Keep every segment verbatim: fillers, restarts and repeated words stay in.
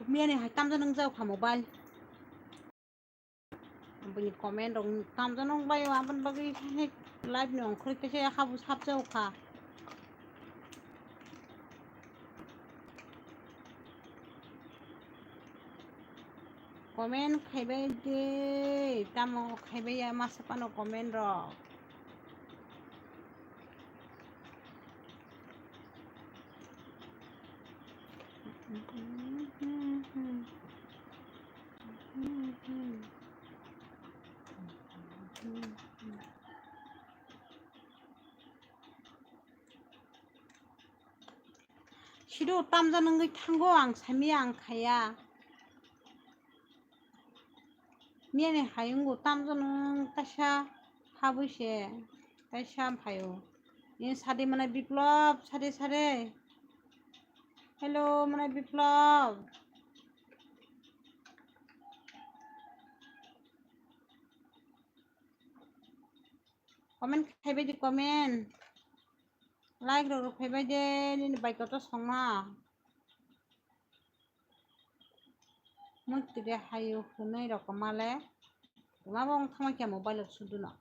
Miyani hai tamjak nung jao kha mobile. Bini comment rok tamjak nung bai o, aboni bagwi hai live ni ongkhorwi khe se habu sap jao kha. Comment khaibai de, tamo khaibai ya masa phano comment rok. Sidu tamjak nungwi thango, ang samiya, ang khaya. Miyani hayungo tamjak nung kaisa habwi se, kaisa phaio. Ni sadi manai Biplop, sadi sadi. Hello, manai Biplop. Comment khaibai di, comment. Like rok rw phaibai de, nini bai kotor songma. Mui tide hayu hwnwi rok male. Tuma bo wng thangma khe mobile rok sudu no.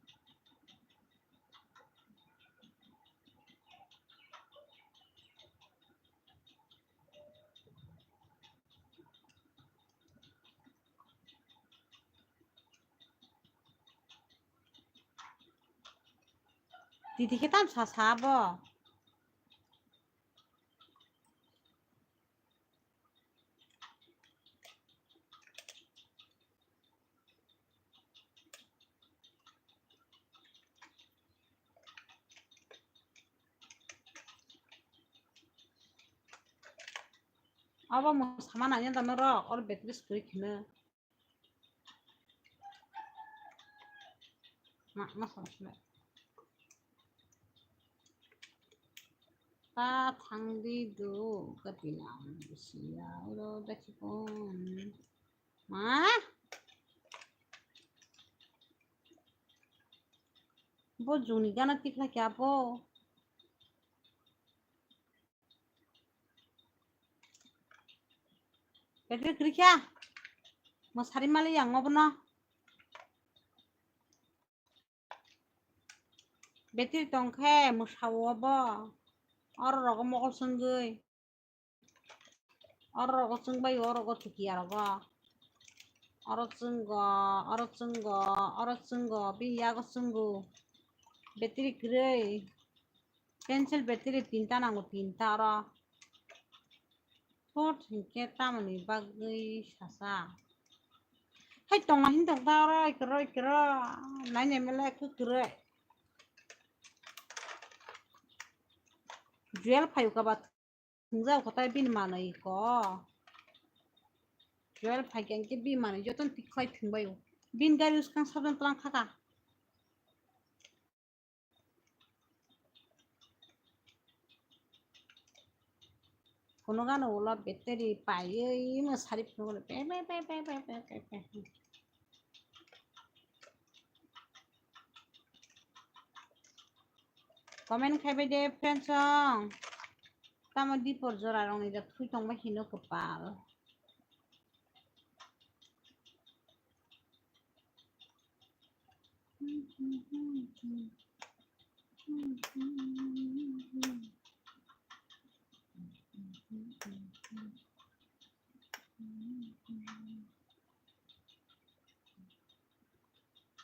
Titi khe tam sa sa bo. Abo mo sama nanya da norok, or battery sukri kheno. Ma, ma sama sila. Ta thangdi do, kati lam siya, uro da chikon. Ma? Bo juni gana tikla kya bo? Battery kwrwi kha. Mwsari mali yang obono. Battery tong khe mwsao obo. Oro rogo mokol chwngwi. Oro rogo chwngbai, oro rogo chukiya rogo. Oro chwngo, oro chwngo, oro chwngo, bini yago chwngo. Battery kwrwi. Pencil battery tinta nango, tinta oro. Thot hinkhe tamoni bagwi sasa. Hai tongma hin tongta oro ikoro ikoro. Naina mele kwkre. Jewel phayu kaba thwngjak kotai bini manwi ko. Jewel phai khe bini manwi jotono tikhlai thwngbaio. Bini gari bwskang sabjak tlang khaka. Kuno gana ulo battery paiwi mwsari phunukgo pe pe pe. Comment khaibai de friends song. Tamo dipor jora rokni da thui tongba hino kwpal.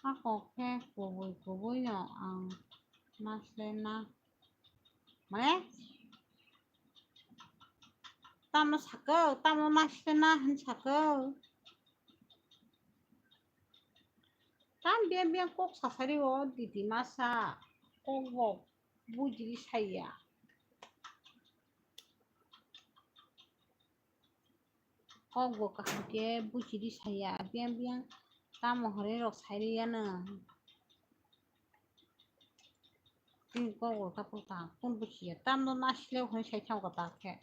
Hakok khe kubui kubui no ang ma se na. Mane? Tamo sakau, tamo ma se na hin sakau. Tam biang biang kok sasari o didi masa kok bo bujiri saya. Kok bo kaham khe bujiri saya biang biang tamo hwnwi rok sairiyano. Tini kok bo ta pota kun bujiya tamno nasle hwnwi sai thango ta khe.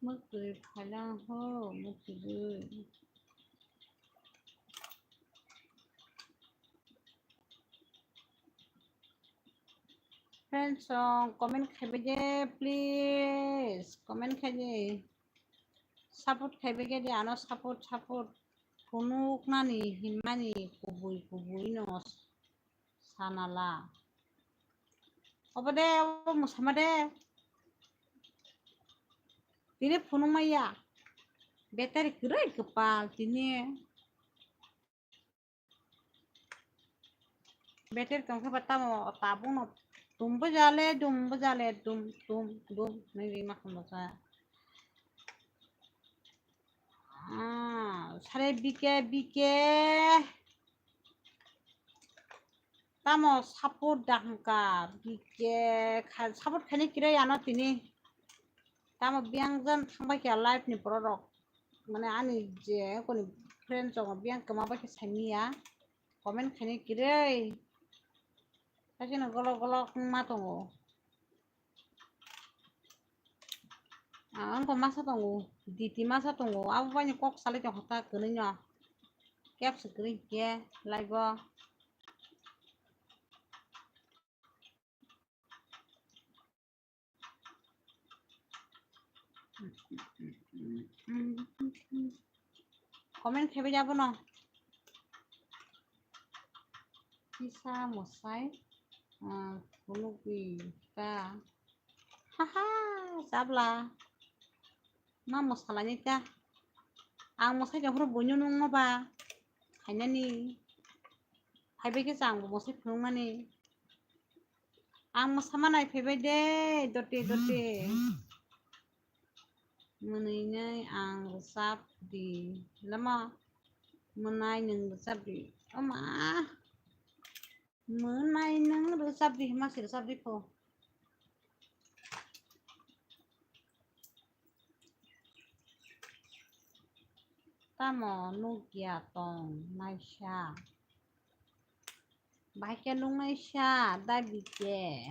Mwtwi phaina ho, mwtwi. friends song comment khaibai de, please comment khai de. Support khaibai khe de, ano support, support. Phunuk nani hinmani kubui kubui no sanala. Obo de, obo musama de. Tini phunuk maya. Battery kwrwi kwpal tini. Battery tongkhe ba tamo tabukno tum bujale, dum bujale, dum, dum, dum, nini ma khum basa. Ah, sare bike, bike. Tamo support da hwnka, bike, kha-, support khaini kiroi ano tini. Tamo biyang jan thangbai kha live ni borok rok. Mane ani je koni friend tongo biyang kwma bai khe saimanya. Comment khaini kiroi. Kaisa no golok golok wngma tongo. Ah, ang ko masa tongo, diti masa tongo. Abo bai ni kok salai tong kha ta kwrwi no. Kep se kwrwi khe live o. Comment khaibai abono. Kisa mwsai, ah, phunukgwi ta. Haha, chabla. Ma mwsalaini ta. Ang mwsai tongphuru buino nungno ba. Khainani. Phaibai khe chwng bo mwsai phunuknani. Ang mwsama nai phaibai de, dote, dote. Mwnwi nai ang rwchap di. Lama. Mwnai nwng rwchap di. O ma. Mwnai nwng rwchap di, ma se rwchap di pho. Tamo nukya tong naisa. Bahai khe nuknaisa, dabi khe.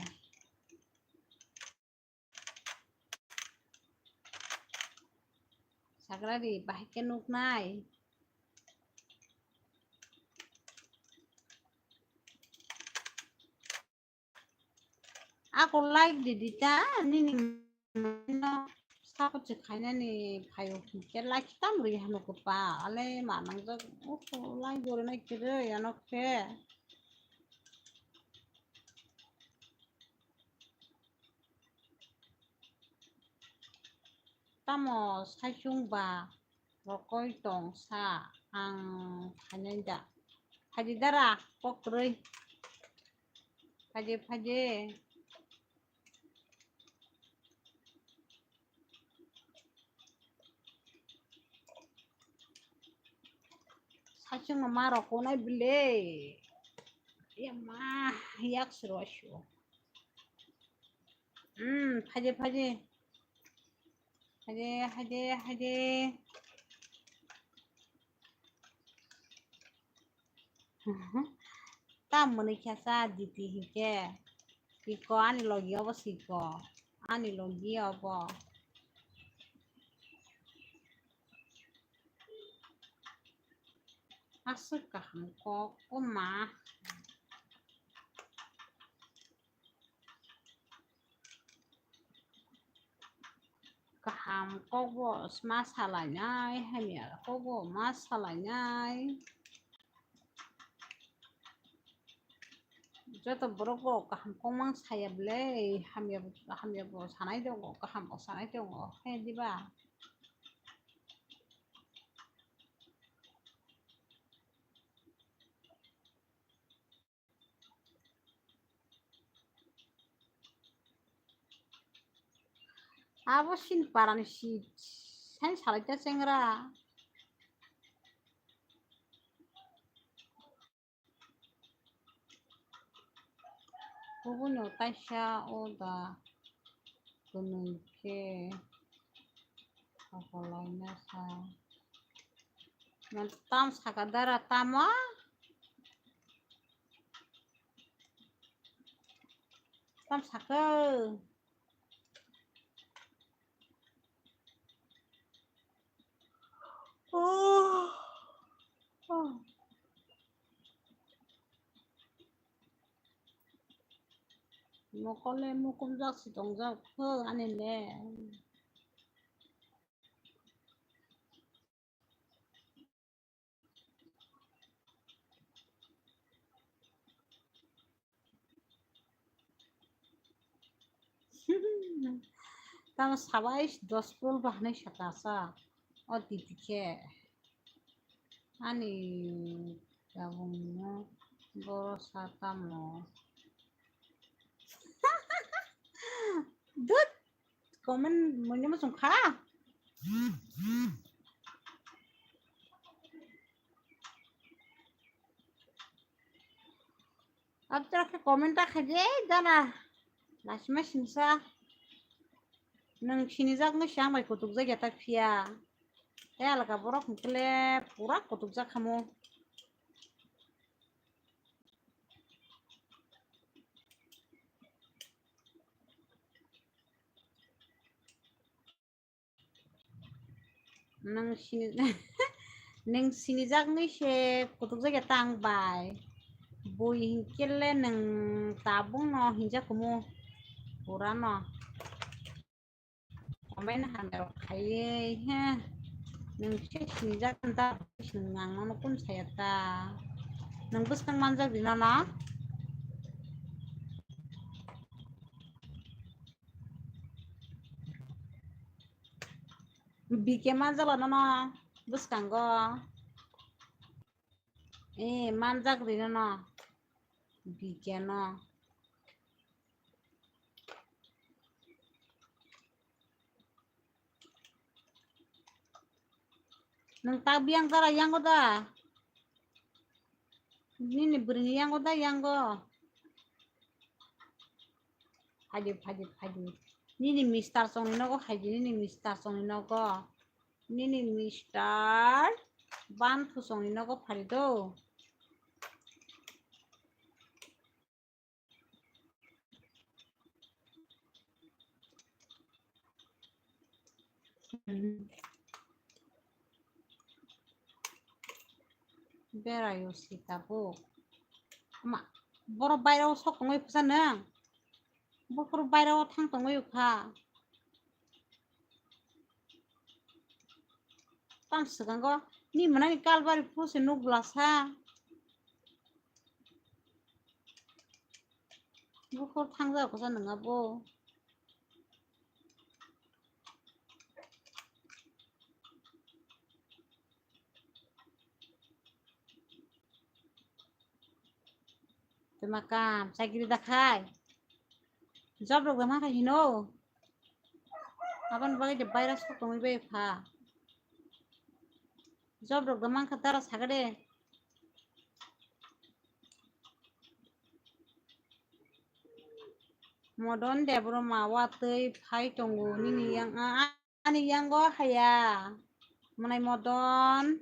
Sagrari, bahai khe nuknai. Ako like di dita, nini no support se khainani phaio hwnkhe like tam rwi hano kwpa, ale ma nangjak, uff, like gorinai kwrwi ano khe. Tamo saichung ba rokoi tong sa ang khainai da. Phaidi dara kok kwrwi. Phaidi, phaidi. Saichung no ma rok kunai bile. Ya ma, yak siro sio. Hmm, phaidi, phaidi. Phaidi, phaidi, phaidi. Tam mwnwi khe cha diti hinkhe. Siko ani logi obo siko. Ani logi obo. Aswk kaham kok o ma. Kaham kok bo ma salainai, hamya kok bo ma salainai. Joto borok bo kaham kok mang saya bwle, hamya bo, hamya bo sanai tongo, kaham bo sanai tongo, he diba? Abo sin parani si sain salaita chengra. Kubuni taisa o da kwnwi khe. Sakalaina sa. Tam saka dara tamo? Tam saka. Oh. Oh. Mokol le mukumjak si tongjak kho ani le. Tamo sabai dos crore bahanai saka sa o titi khe ani tabung no boro sa tamo. Dut, comment mui no muchung kha. Abjak khe comment ta khaidi dana. Lasima singsa. Nwng sinijak wngwi se ang bai kutukjak ya ta phiya. Tei alaka borok hwnkhe le pura kutukjak khamu. Nwng sini-, nwng sinijak wngwi se kutukjak ya ta ang bai. Bui hinkhe le nwng tabuk no hinjak kumu pura no. Comment hamya rok khaiwi he. Nwng se sinijak ta, nwng ang nono kun saya ta. Nwng bwskang manjak di nono. B K manjak la nono bwskango. Eh, manjak di nono. B K no. Nwng ta biyang jara yango da? Nini bwrwini yango da yango? Phaidi, phaidi, phaidi. Nini mister songni nogo phaidi, nini mister songni nogo. Nini mister Banthu songni nogo phaidi do. Berayo si tabuk. Ma, borok bairao sok tongwi phusa nwng? Buphuru bairao thang tongwi kha. Tam swkango ni mwnani kalbari phusi nuk blasa. Buphuru thang jak khusa nwng abo. Tuma kam chakiri da khai. Job rok da mankha hino. Aboni bagwi de virus rok tongwi bai pha. Job rok da mankha dara sagade. Modon Debbarma watwi phai tongo nini yang, a, ani yango haya. Mwnai Modon,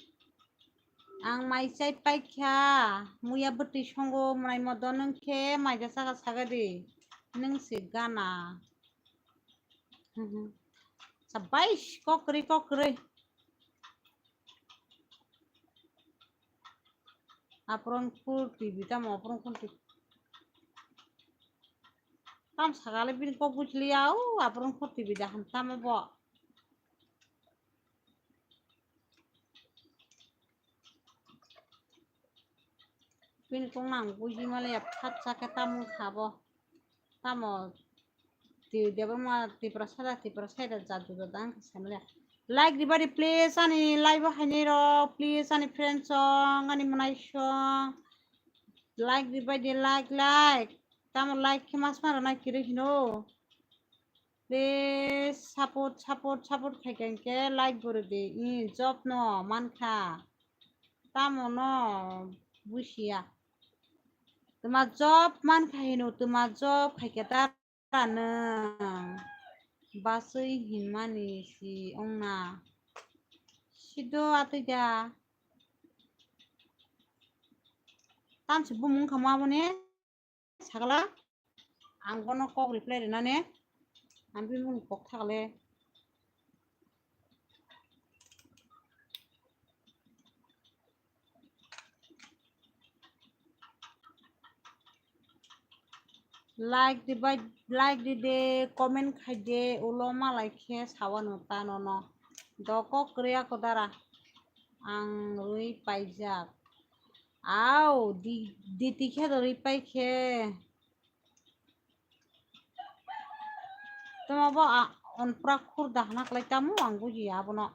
ang mai chai paikha, muya bwtwi songo, mwnai Modon nwng khe mai da saka sagadi, nwng se gana. Sabais, kokrwi, kokrwi. Apron Khul T V tamo, Apron Khul T V. Tam sakale bini kok buchli ya, o Apron Khul T V da ham tamo bo. Bini kok nang buji male ya phat sake tamo khabo. Tamo Ti-, Debbarma Tiprasa da, Tiprasa da jadu jadu ang khe saimale. Like ribadi please ani live o hainai rok, please ani friends song, ani mwnai song. Like ribadi, like, like. Tamo like khe mas ma rwna kiri hino. Please support, support, support khai khe hwnkhe like bo rwdi. I job no mankha. Tamo no busiya. Tuma job mankha hino, tuma job khaikhe ta Nwng baswi hinmani si wngna? Sido atwi da. Tamsi bumung wngkha ma boni sakla. Ang bono kok reply rwnani. Ang bini bumung kok thakle. Like di bai, like di de, comment khai de, ulo malai khe sawano ta nono. Doko kriya kodara. Ang rwi paijak. Au, di, di tikhe do rwi pai khe. Toma bo a, on prak khur dahna klai tamu ang buji abono.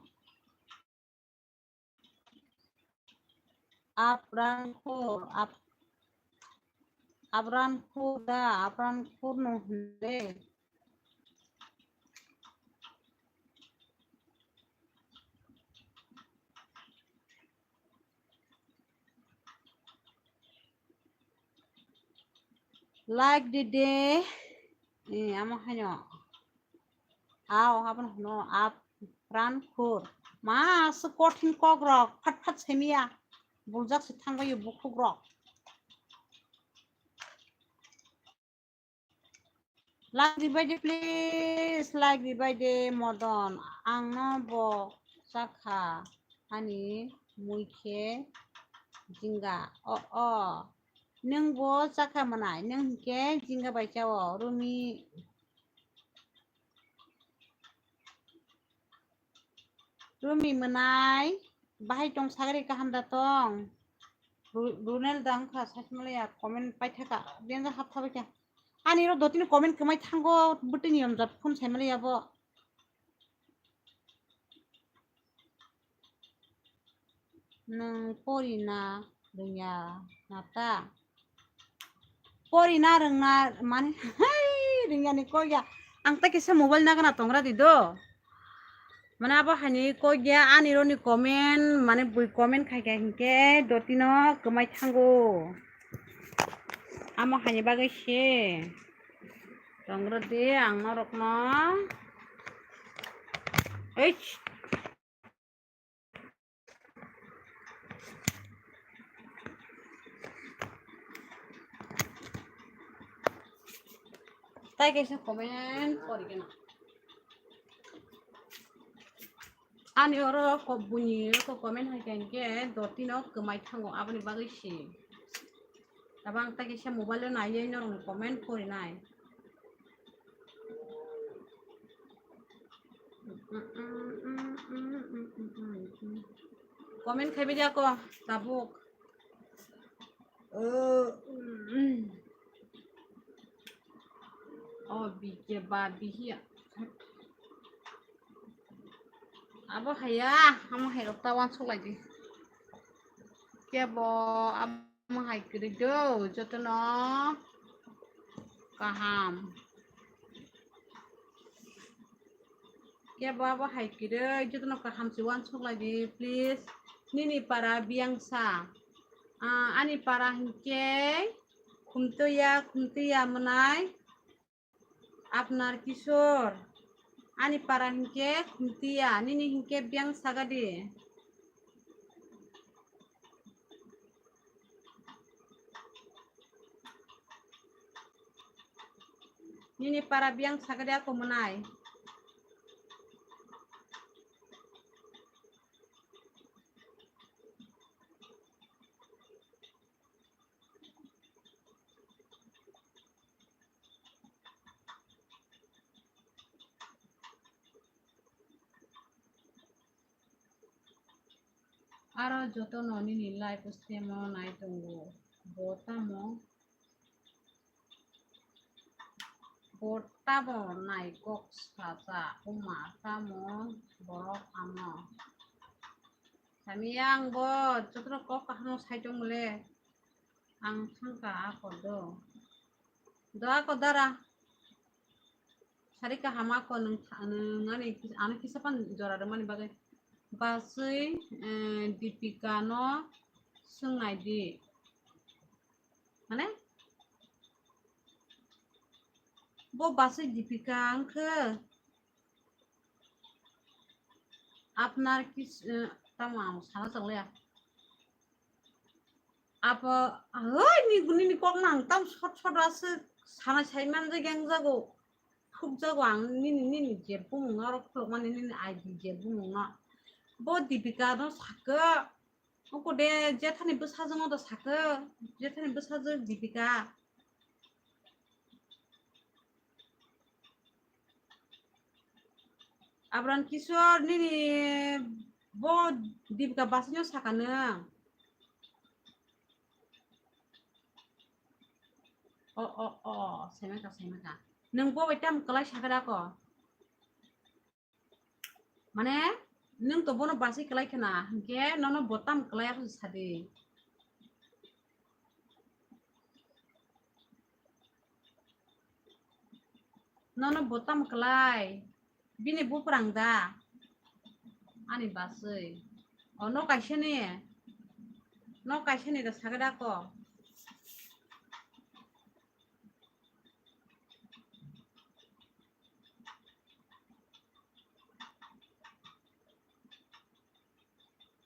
Apran khur, ap-, apran khur da, apran khur no hwnle. Like di de. Eh, amo haino. Ao, hapan hono ap ran khur. Ma, se kothin kok rok, phat phat semia. Buljak se thangbai bukhuk rok. Like di bai de, please, like di bai de, Modon. Ang no bo chakha ani mui khe jinga. O, o. Nwng bo chakha manai, nwng hinkhe jinga bai chao, Rumi. Rumi mwnai, bahai tong sagri kaham da tong? Ru-, Runel da wngkha, sasmaliya comment paithaka, benja hapthabaikha. Ani ro dotini comment kwmai thango, bwtwini yomjat phone saimaliya bo. Nwng porina rwngya na ta? Porina rwngna mane, hai, rwngya ni kok ya. Ang ta kisa mobile nagana tongra di do. Mane abo hani kok ya, ani roni comment, mane bui comment khai khai hinkhe dotino kwmai thango. Amo hani bagwi se. Tongra di ang norokno. Eish. Tai kaisa comment pori kena. Ani oro ko buni ko comment hai khe dotino kwmai thango aboni bagwi si. Tabang tai kaisa mobile o naiwi norokni comment pori nai. Comment khai bidi ako tabuk. Oh, bike ba bihiya. Abo haya, amo hai rok ta uansuk lai di. Kebo amo hai kwrwi do, jotono kaham. Kebo abo hai kwrwi, jotono kaham se uansuk lai di, please. Nini para biyangsa. Ah, ani para hinkhe Khumtuya, Khumtuya mwnai. Apnar Kishore, ani para hinkhe Khumtiya, nini hinkhe biyang sagadi. Nini para biyang sagadi ako mwnai. Aro jotono nini live stream o nai tongo, bo tamo, bo tamo nai kok sacha, oma tamo borok amo. Sami ang bo jotono kok kaham sai tong le. Ang thangka ako do. Do ako dara. Sari kaham ako nwng tha-, nwng ani kis-, ano kisa pan jora rwmani bagwi. Baswi, eh, Dipika no swngnai di. Mane? Bo Baswi Dipika wngkhe. Apnar kis-, eh, tamo ang sana chang liya. Apo, hoi, ni, nini kok nang tam short short aswk sana sai man je gang jago. Khuk jago ang nini, nini je bumung aro khuluk mani nini I D je bumung no. Bo Dipika no sakhe, oko de jethani bwsajwk no do sakhe, jethani bwsajwk Dipika. Abran Kishore, nini bo Dipika basino saka nwng. O, o, o, semeka, semeka. Nwng bo bai tam kwlai sakha da ko? Mane, nwng to bono basi kwlai khna, hinkhe nono bo tam kwlai aro sadi. Nono bo tam kwlai? Bini buprang da? Ani baswi. O, no kaisa ni? No kaisa ni da sagada ko?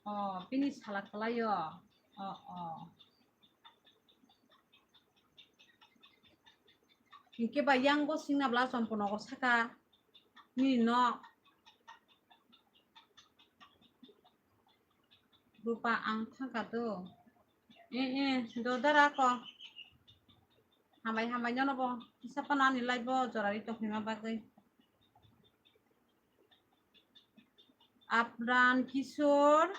O, bini sala kwlaio. O, o. Hinkhe ba yang bo singna bla chompo nogo saka. Nini no. Rupa ang thangka do. Eh, eh, do dara ko. Hambai, hambai, nono bo. Kisa panani lai bo jorari tongphima bagwi. Apran Kishore,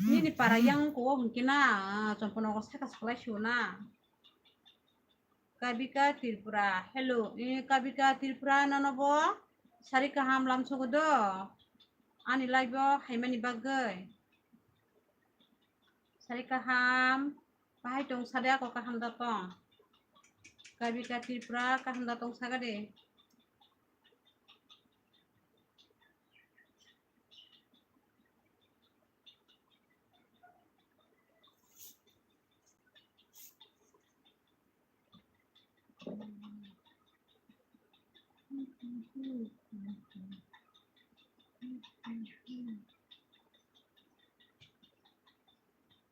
nini para yang ko hwnkhe na, ah, chompo nogo saka saklai sio na. Kabika Tripura, hello, eh, Kabika Tripura, nono bo sari kaham lamsogo do, ani live o haimani bagwi. Sari kaham, bahai tong sade ako kaham da tong. Kabika Tripura kaham da tong sagade.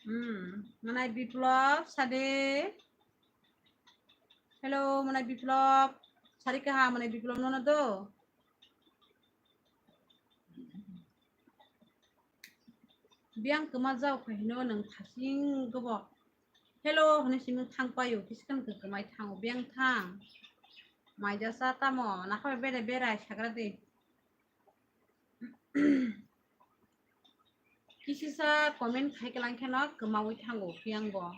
Hmm, Manai Biplop, sade. Hello, Manai Biplop. Sari kaha, Manai Biplop nono do. Biyang kwma jao khe hino nwng thasing gobo. Hello, hwnwi simi thang paio, kiskang khe kwmai thango, biyang thang. Maija sa tamo, nakha berai berai sagra de. Kisisa comment khai kalang kheno kwmawi thango, biyang bo.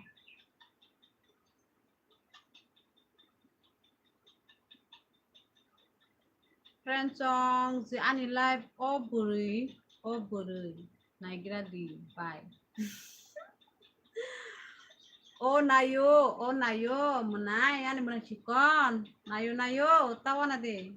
Friend song, je ani live o bwrwi, o bwrwi, naigra di, bye. O nayo, o nayo, mwnai, ani mwnai chikon, nayo, nayo, tawana de.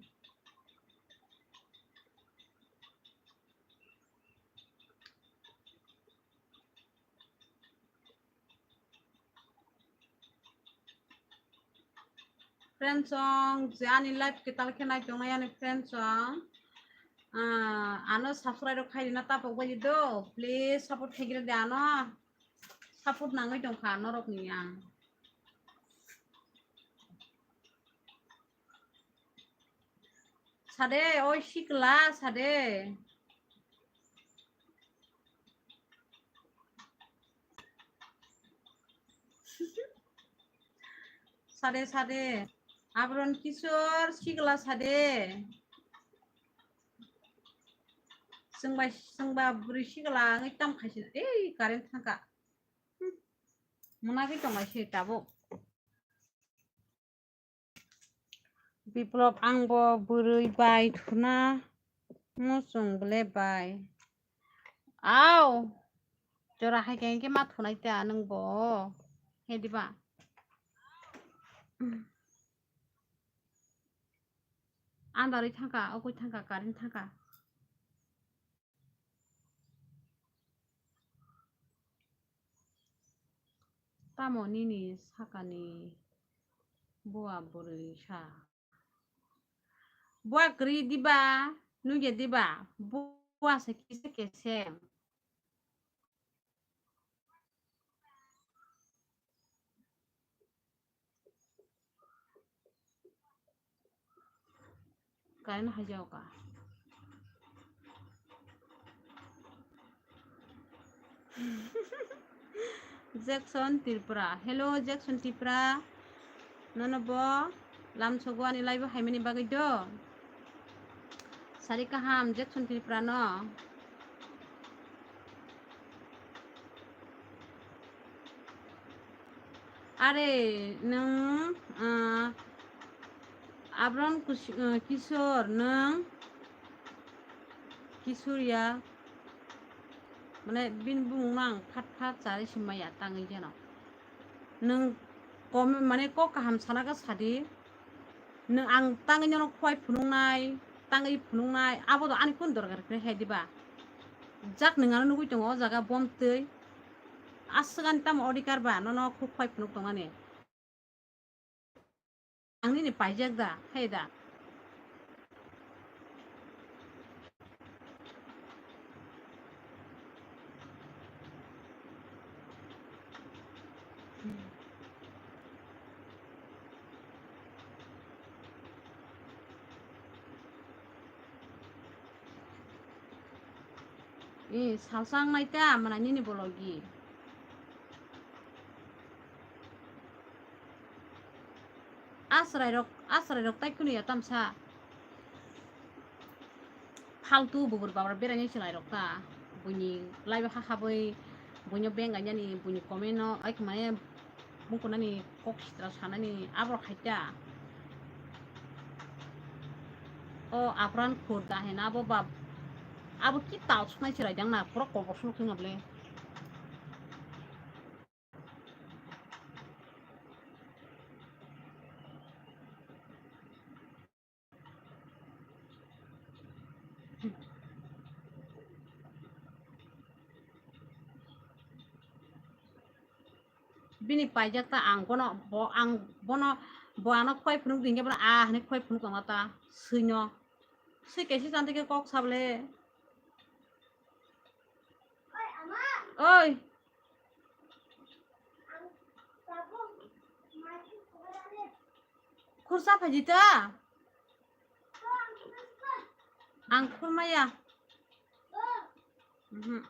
Friend song, je ani live kwtal khe nai tongnai ani friend song, ah, ano subscribe rok khai rina tapok bai do, please support khai gra de ano, support nangwi tongkha norok ni ang. Sade, oi sikla, sade. Sade, sade. Abron Kishore sikla sade. Sengba, sengba bwrwi sikla wngwi tam khaisi. Ei, current thangka. Hmm. Mwnagwi tonglaisi tabuk. Biplop, ang bo bwrwi bai thuna muchung ble bai. Au, jora hai khe ma thunai ta nwng bo. He diba? Andarwi thangka, okwi thangka, current thangka. Tamo nini sakani bua bwrwi sa? Bua kwrwi diba, nugya diba? Bua se kisa kesem. Current haijao ka. Jackson Tripura. Hello, Jackson Tripura. Nono bo lamsogo ani live o haimani bagwi do. Sari kaham, Jackson Tripura no. Are, nwng, ah, Abron Kus-, ah, Kishore, nwng Kishore ya, mane, bini bumung no ang phat phat chari simaya tangwi jeno. Nwng kom-, mane, kok kaham sana khe sadi. Nwng ang tangwi nono khwai phunuknai, tangwi phunuknai, abo do ani kun dorkar khe hai diba? Jak nwng ano nugwi tongo o jaga bom twi. Aswk ani tamo odikar ba nono khuk khwai phunuk tongmani? Ang nini paijak da, hai da? Eh, salsa ang nai ta, mana nini bologi. Asrai rok, asrai rok tai kunu ya tamsa. Faltu bubur babra berai nai chwlai rok ta. Buini laiba ha habwi, buino bengai nani, buini comment no, ai kmane, bungko nani kok sitra sanani, abo rok hai ta. O apran khur da hena abo bab, abo ki tal sunai chwlai dang na, pura kobor sung thung na ble. Bini paijak ta ang bono, bo, ang bono, bo ano khwai phunuk dingya bono ah hinwi khwai phunuk tongma ta swino. Swi kaisa chan tike kok sable. Oi. Khursa phaidi ta? Ang khurmaya. Mhm.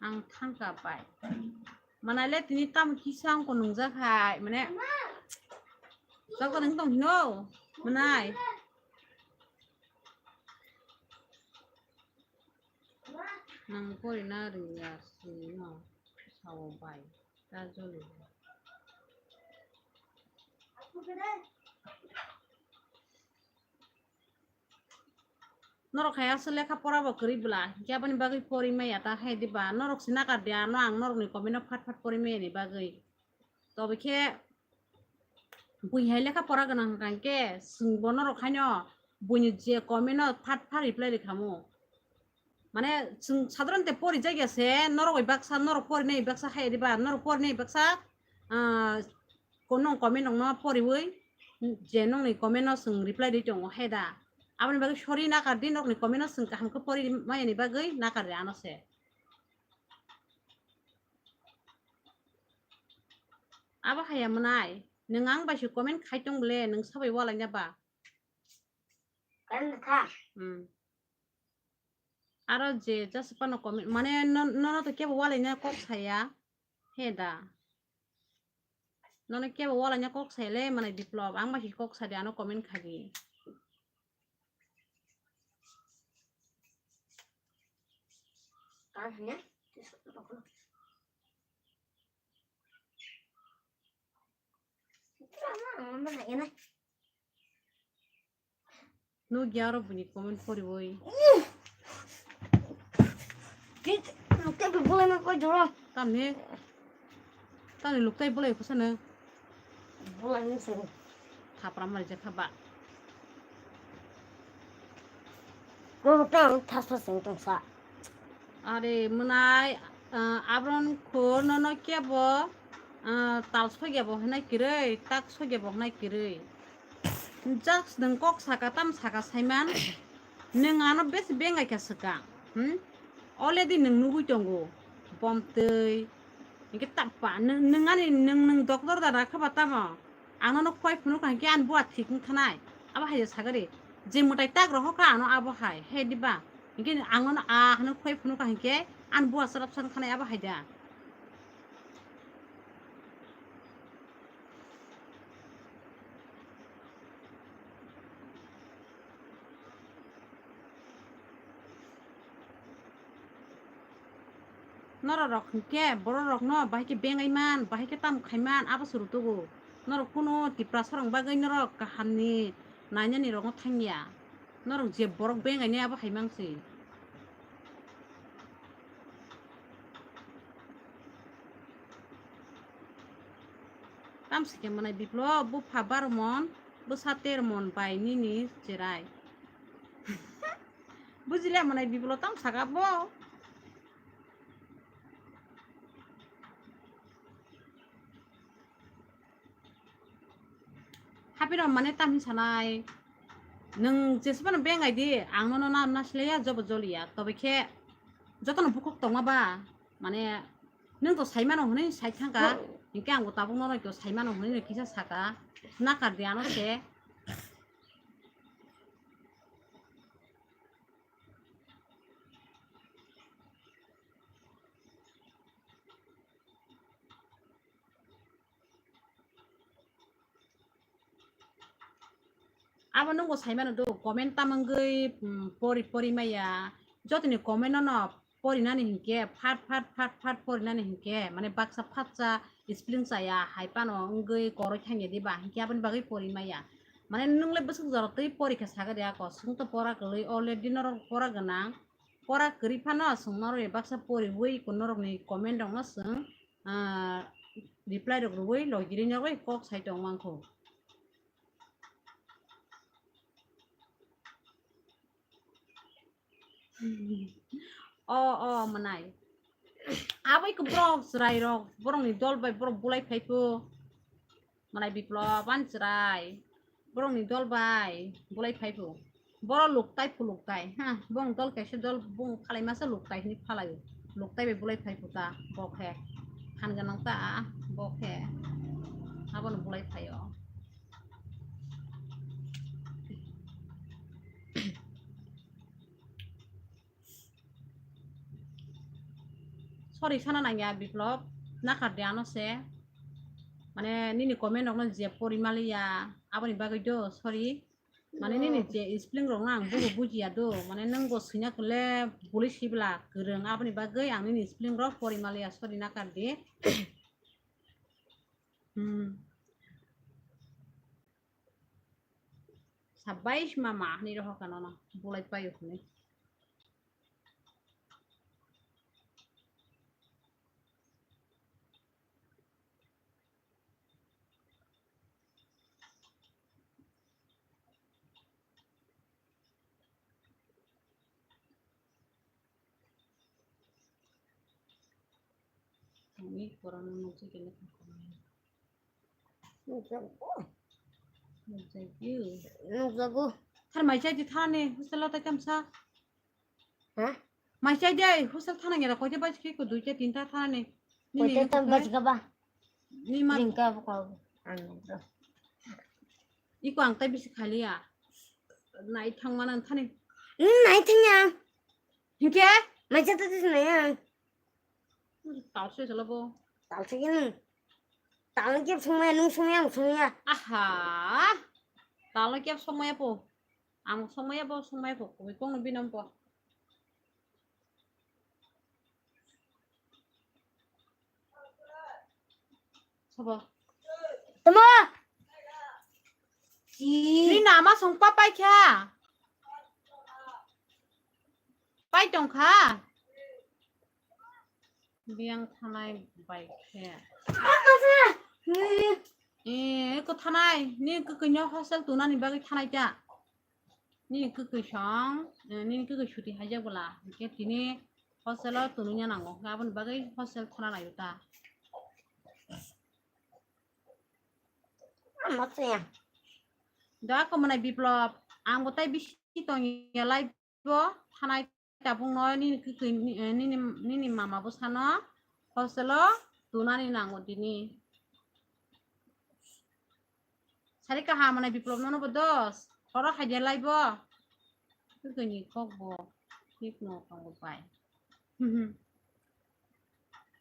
Ang thangka pai. Manai le tini tamo kisa wngkha nungjak hai, mane. Joto nung tong hino, manai. Nang porina rwngya sini no, sao bai, ta joli. Norok hai aswk lekha pora bo kwrwi bwla, hinkhe aboni bagwi pori maya ta hai diba? Norok se nakar de ano ang norokni comment no phat phat pori maya ni bagwi. Tobe khe bui hai lekha pora gwnang hwnkha hinkhe chwng bo norok haino buini je comment no phat phat reply rwkhamu. Mane chwng sadharonte pori jakya se norok bai baksa, norok pori nai baksa hai diba? Norok pori nai baksa, ah, Ko nong comment rok no poriwi je nongni comment no chwng reply rwi tongo he da. Aboni bagwi sorry nakar di, nokni comment no chwng kaham khe pori maya ni bagwi nakar di ano se. Abo haya mwnai, nwng ang bai se comment khai tong bole, nwng sabai walaina ba? Hmm. Aro je just pano comment, mane no, nono to kebo walaina kok saya. He da. Nono kebo walaina kok sai le, mane Biplop, ang bai kok sadi ano comment khadi. Nugya aro buini comment poriwi. Ki luktai bo bulai ma koi jora. Tamni? Tamni luktai bulai kosano? Bulai ni sini. Thapra mari jakha ba. Ko tang thas thas sing tong sa. Are mwnai, ah, abron khor nono kebo, ah, tal sogya bo hwnai kwrwi, tak sogya bo hwnai kwrwi. Just nwng kok saka, tam saka saiman, nwng ano besi bengai kha swkang, hmm? Already nwng nugwi tongo, bom twi, hinkhe tappa, nwng, nwng ani, nwng, nwng doctor da rakha ba tamo? Ang nono khwai phunukha hinkhe ani bua thik wngthanai, abo hai sakari, je mwtai tak rohorkha ano abo hai, he diba? Hinkhe ang nono ah hwnwi khwai phunukha hinkhe, Ani bua chwrap chwrap thanai abo hai da. Norok rok hinkhe borok rokno bahai khe bengai man, bahai khe tamo khai man, abo se rw tugo. Norok kunu Tiprasa rok bagwi norok kahamni nainani rokno thangya. Norok je borok bengainai abo hai mang se. Tamo se khe mwnai Biplop, bupha baro mon, bwsa ter mon bai nini cherai. Bujile mwnai Biplop tamo saka bo. Hapirok mane tamni sanai, nwng jesebano bengai di, ang nono na, na silaiya, jobo joliya, tobe khe jotono bukhuk tongma ba, mane nwng to saimano hwnwi sai thangka, hinkhe ang bo tabuk nono to saimano hwnwi no kisa saka, nakar di ano se. Abo nungbo saimano do, comment tamangwi, mm, pori, pori maya. Jotoni comment no, no porinani hinkhe, phat, phat, phat, phat porinani hinkhe, mane baksa phatsa spelling chaya, hai phano wngwi koroi thangya diba, hinkhe aboni bagwi pori maya. Mane nungle bwswk jora twi porikha sagadi ako, swngto pora kwlwi, already norok pora gwnang, pora kwrwi phano swng norok baksa poriwi, norokni comment rokno swng, ah, reply rok rwwi logirwi nogwi kok sai tong mangkho. O, o, mwnai. Abo iko borok chwrai rok, borokni dol bai borok bulai phai pho. Mwnai Biplop ani chwrai. Borokni dol bai bulai phai pho. Borok luktai pho luktai. Ha, bong dol kaisa dol bong phalai masa luktai hini phalai. Luktai bai bulai phai pho ta bok he. Phan gwnang ta bok he. Abono bulai phai o. Sorry sana nangya Biplop, nakar de ano se. Mane nini comment rokno je pori maliya, aboni bagwi do, sorry. Mane nini je spelling rokno ang bubo bujiya do, mane nwng bo swina kwle buli sibla kwrwng, aboni bagwi ang nini spelling rok pori maliya, sorry nakar di. Hmm. Sabais mama, hinwi rohor kha nono, bulai paio hinwi. Tangwi korokno nukjagwi lekha khainai. Nukjago. Nukjagwi. Nukjago. Thar mai chai di thani hostel o tai tamsa. Ha? Mai chai di hostel thana ngira koita bai khe ko duita tinta thani. Nini koita tam bai kaba. Ni ma ringka ko ang. Iko ang tai bisi khaliya. Nai thang mana thani. Nai thang ya. Hinkhe? Mai chai ta dis nai ya. Talse sala bo. Talse gini. Talno kep songmaya, nung songmaya, ang songmaya. Aha. Talno kep songmaya po. Ang songmaya po, songmaya po. Koi kong no binam po. Sabo. Tama. Ni nama songpa pai kha. Pai tong kha. Biyang thanai bai khe. Eh, ko thanai, ni kwkwi no hostel tunani bagwi thanai ta. Ni kwkwi song, eh, ni kwkwi suti haijak bwla. Hwnkhe tini hostel o tunui ya nango. Hwnkhe aboni bagwi hostel thana lai ta. Ama chaya. Da ko mwnai Biplop, ang bo tai bisi tong ya lai. Bo thanai tabuk no nini kwtwi ni, eh, nini, nini mama bwsano hostel o tunani nango tini. Sari kaham mwnai Biplop nono bo dos. Oro hai de lai bo. Kwtwi ni kok bo. Thik no tongo pai. Hmm, hmm.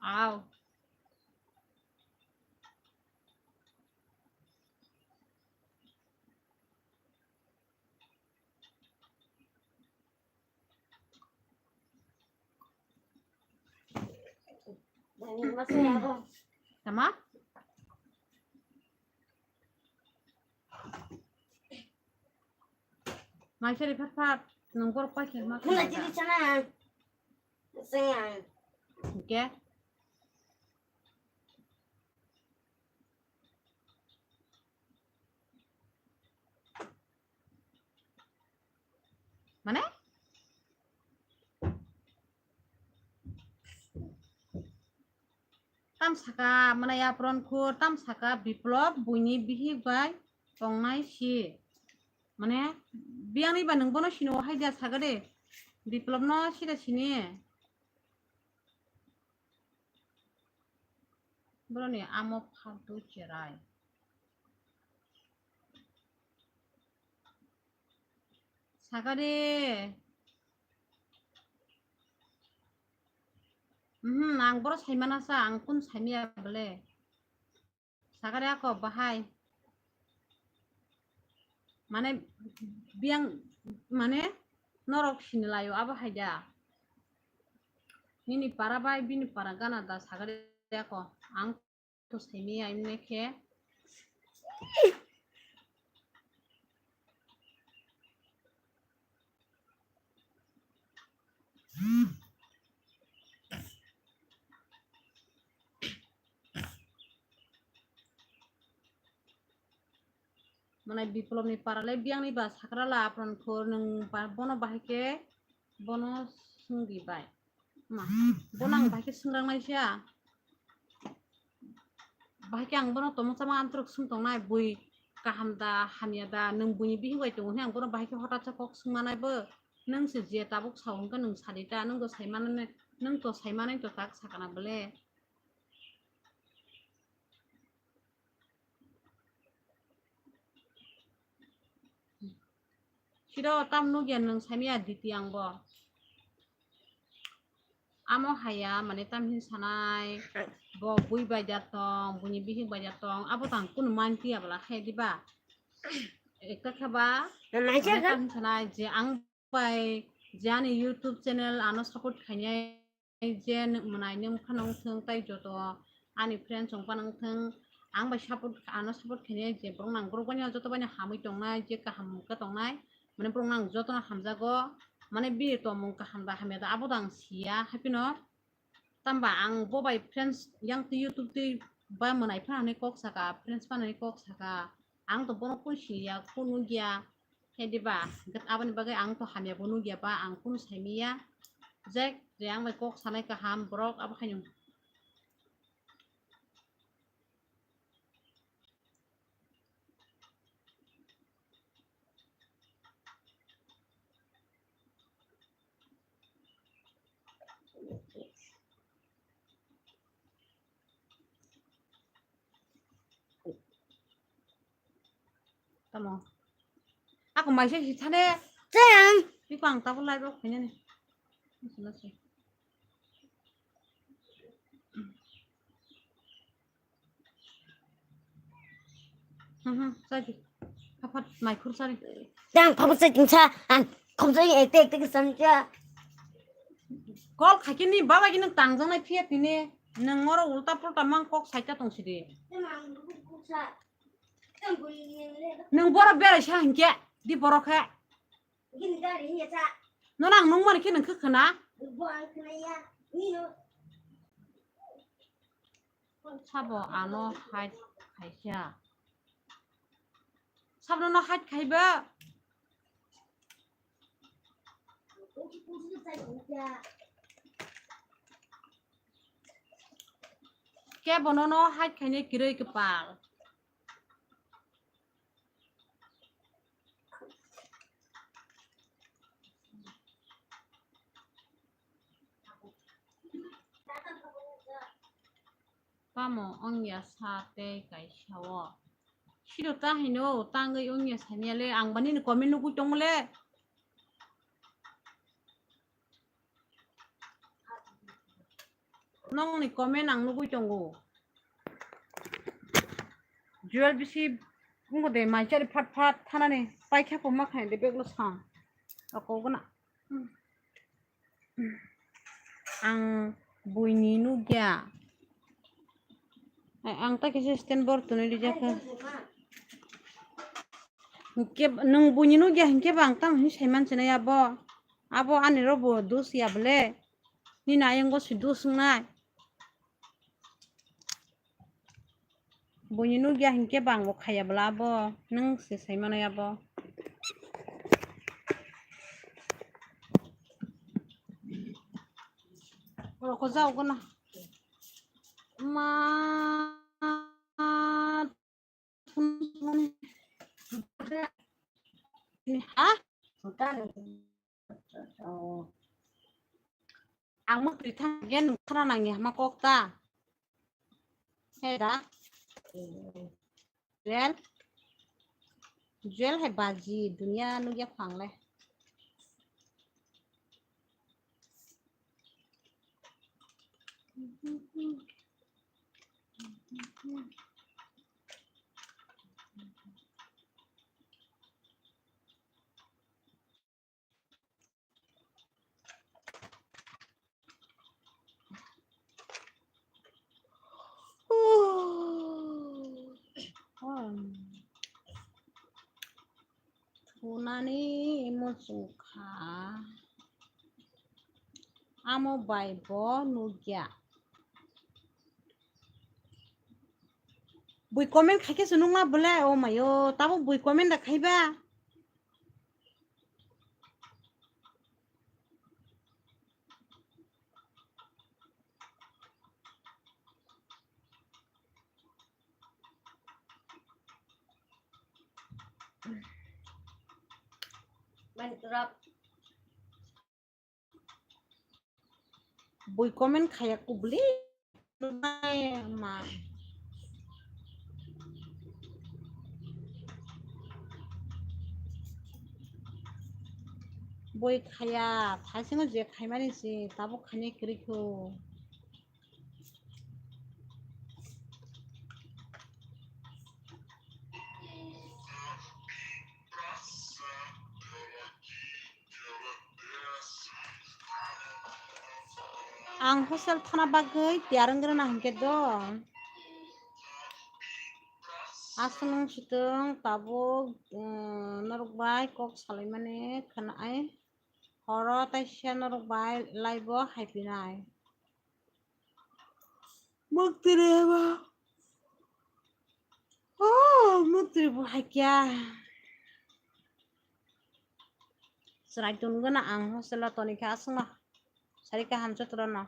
Aw. Tama? Maisari phat phat, nung borok paikhe ma khe. Hingke? Mane? Tam saka, mane, apron khur, tam saka Biplop buini bihik bai tongnai si. Mane, biyangni ba nung bono sini o hai dia saka de. Biplop no sida sini. Boroni amo phaltu cherai. Saka de. Mhm, ang boro saimana sa, ang kun saimaya bole. Sakari ako bahai. Mane biyang mane norok sinilayo abo hai da. Nini para bai bini para gana da sakari ako. Ang to saimi aimne khe. Mane Biplopni parale biyangni ba sakrala apron khor nung ba bono bahai khe bono sungdi bai. Ma, bono ang bahai khe sungrangnai sia. Bahai khe ang bono tongmung chamung amtwrwk swng tongnai, bui kaham da, hamya da, nwng buini bihik bai tongo hwnwi ang bono bahai khe hotat sa kok swngmanai bo. Nwng se je tabuk sao hwnkhe nwng sadi ta, nwng to saimanani, nwng to saimanani to tak sakana bole. Siro tam nugya nwng saimaya diti ang bo. Amo haya mane tam hin sanai bo bui bai da tong, buini bihik bai da tong, abo tang kunu manti abla khe diba. Ekta khe ba mane tam hin sanai je ang bai je ani YouTube channel ano support khainai je mwnai nwng phano wngthwng tai joto ani friends wng phano wngthwng, ang bai support, ano support khainai je borok nang borok bai joto bai hamwi tongnai, je kaham khe tongnai, mane borok nang joto no hamjago, mane bini tongmung kaham da hamya da abo da ang siya, haphino tamba ang bo bai friends yang twi YouTube twi ba mwnai phano hinwi kok saka, friends phano hinwi kok saka, ang to bono kun siya, kun nugya, he diba, aboni bagwi ang to hamya bo nugya ba, ang kunu saimiya, je, je ang bai kok sanai kaham borok abo haino. Tamo. Ako maisa si thane. Chayang. Biko ang tabuk live rok khainani. Nasi nasi. Mhm, sadi. Papat maikhur sadi. Tang papat sadi sa an khomsai ekte ekte kisan cha. Kol khakini baba gini tangjang nai phiya tini. Nang oro ulta pulta mang kok saita tong sidi. Nang boro berai sa hinkhe di boro khe. Nono ang nung mani khe nang khe khna. Sabo ano hide khaisa. Sabo no hide khaiba. Kebo nono hide khainai kwrwi kwpal. Tamo wngya sa tei kaisa o. Siro ta hino tangwi wngya sanya le, ang bani ni comment nugwi tongo le. Nongni comment ang nugui tongo. Jewel bisi wngkha de, mai chari phat phat thanani paikha puma khai de, beglo sa. Ako gana. Ang buini nugya. Ai, ang ta kisa stand bor tunui rijak kha. Hinkhe nwng buini nugya hinkhe ba ang tamo hinwi saiman sinai abo. Abo ani ro bo dus ya bole. Nini ayang go si dus wngnai. Buini nugya hinkhe bangbo khaya bwla abo, nwng se sai mano abo. Roko jao gana. Ma. Ha? Ang mwtwi thang gen khana nangya hama kok ta. He da. Jewel. Jewel hai baji dunia nugya phang le. Thunani muchung kha. Amo bai bo nugya. Bui comment khaikhe se nungma bole, o mayo, tabo bui comment da khaiba. Bui comment khaya kubli ma. Bui khaya, thaisingo je khaimani se, tabuk khainai kwrwi kho. Ang hostel thana bagwi tiyar wngwi rwna hinkhe do. Aswk nung swtwng tabuk, um, norok bai kok salaimani khwnai. Horo taisa norok bai live o haipinai. Mwktwiri eba. Oh, mwktwiri bo haikya. Chwrai tongwi gana ang hostel o tonikha aswkno. Sari kaham jotono.